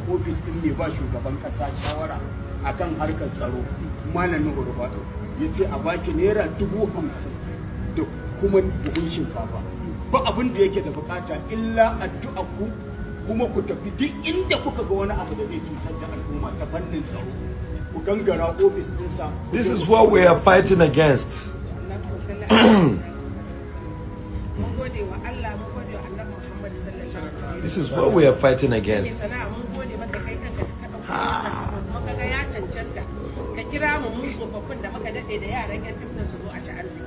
Ofis din mai ba shugaban kasa shawara akan harkar tsaro, Malam Nuhu Ribadu, ya ce a baki ₦50,000 da kuma buhun shinkafa. Ba abin da yake da bukata illa addu'a ku, kuma ku tafi duk inda kuka ga wani abu da zai cutar da al'umma ta fannin tsaro, ku gangara ofis ɗinsa. This is what we are fighting against. Mun gode wa Allah, mun gode wa Annabi Muhammad sallallahu alaihi. This is what we are fighting against. Sana'a, mun gode maka kai kanka da ka ɗauko kuma kaga ya cancanta ka kira mu, mu tsofaffin da muka daɗe da yaran yan fim su zo a ci arziki.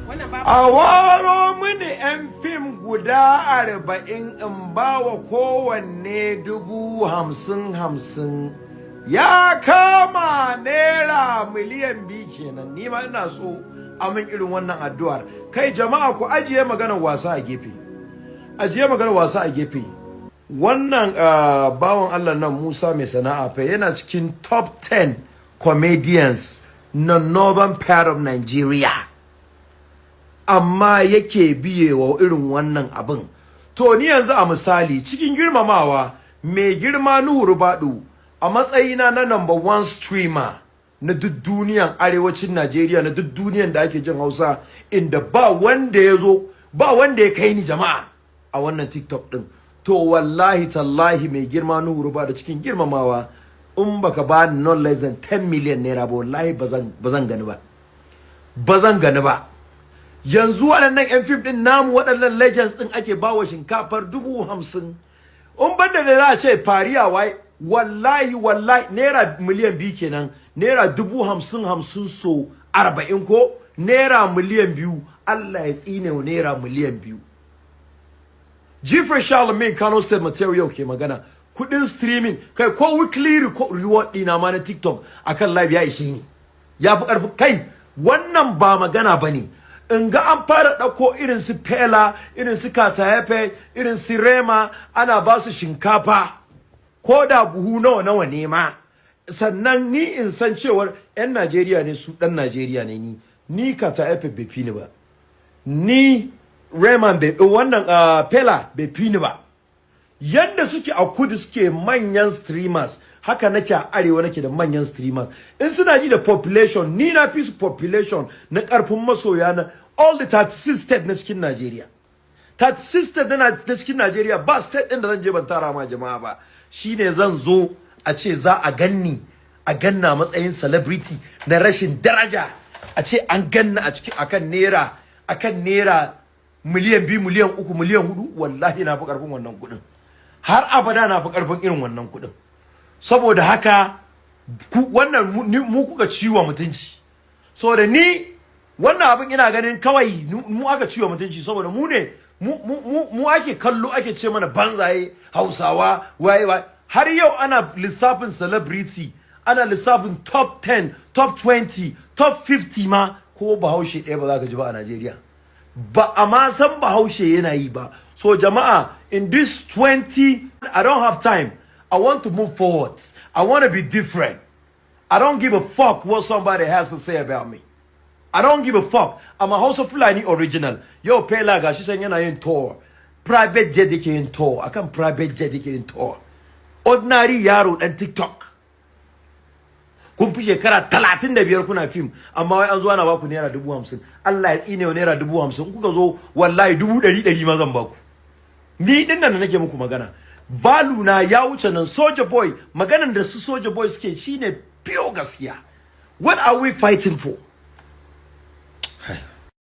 Wannan babu. A waro mini 'yan fim guda 40 in ba wa kowanne 50,000 50, ya kama ₦2 miliyan kenan. Ni ma ina so amin irin wannan addu'ar. Kai jama'a, ku ajiye maganar wasa a gefe, ajiye maganar wasa a gefe. Wannan bawan Allah nan, Musa Mai Sana'a fa, yana cikin top 10 comedians na northern part of Nigeria, amma yake biye wa irin wannan abin. To ni yanzu a misali, cikin girmamawa, mai girma Nuhu Ribadu, a matsayina na number one streamer na duk duniyan arewacin Najeriya, na duk duniyan da ake jin Hausa, inda ba wanda ya zo, ba wanda ya kai ni jama'a a wannan TikTok din, to wallahi tallahi, mai girma Nuhu Ribadu, cikin girmamawa, in baka ba ni not less than 10 million naira ba, wallahi bazan gani ba, bazan gani ba. Yanzu waɗannan 'yan fim ɗin namu, waɗannan legends ɗin ake bawa shinkafar 50,000. In banda da za a ce fariya wai, wallahi wallahi ₦2 miliyan kenan. ₦50,000 50 so 40 ko ₦2 miliyan. Allah ya tsine wa ₦2 miliyan. Jeffrey Charlemagne, Kano State Material ke magana. Kudin streaming kai, ko weekly reward ɗina ma na TikTok akan live ya ishe ni, ya fi ƙarfi. Kai, wannan ba magana bane. In ga an fara ɗauko irin su Pela, irin su Katayefe, irin su Rema, ana ba su shinkafa ko da buhu nawa nawa ne ma, sannan ni in san cewar 'yan Najeriya ne su, ɗan Najeriya ne ni. Ni Katayefe bai fi ni ba, ni Rayman bai wannan, Pela bai fi ni ba. Yanda suke a kudu suke manyan streamers, haka nake a arewa nake da manyan streamers. In suna ji da population, ni na fi su population na karfin masoya na all the 36 state na cikin Najeriya. 36 state na cikin Najeriya, ba state din da zan je ban tara ma jama'a ba. Shine zan zo a ce za a ganni, a ganna matsayin celebrity na rashin daraja, a ce an ganna a cikin akan ₦2 miliyan, 3 miliyan, 4 miliyan. Wallahi na fi karfin wannan kuɗin, har abada na fi karfin irin wannan kuɗin. Saboda haka ku wannan mu kuka ciwa mutunci. Saboda ni wannan abin ina ganin kawai mu aka ciwa mutunci, saboda mu ne mu ake kallo ake ce mana banzaye, Hausawa waye waye. Har yau ana lissafin celebrity, ana lissafin top 10, top 20, top 50 ma, ko Bahaushe ɗaya ba za ka ji ba a Najeriya. Ba a ma san Bahaushe yana yi ba. So jama'a, in this 20, I don't have time. I want to move forward. I want to be different. I don't give a fuck what somebody has to say about me. I don't give a fuck. I'm a Hausa Fulani original. Yo, Pela gashi can yana yin tour. Private jet yake yin tour. Akan private jet yake yin tour. Ordinary yaro dan TikTok. Kun fi shekara 35 kuna fim, amma wai an zo ana baku ₦50,000. Allah ya tsine wa ₦50,000. Kuka zo, wallahi dubu ɗari ɗari ma zan baku. Ni din nan da nake muku magana, value na ya wuce nan. Soja Boy, maganan da su Soja Boy suke shine pure gaskiya. What are we fighting for?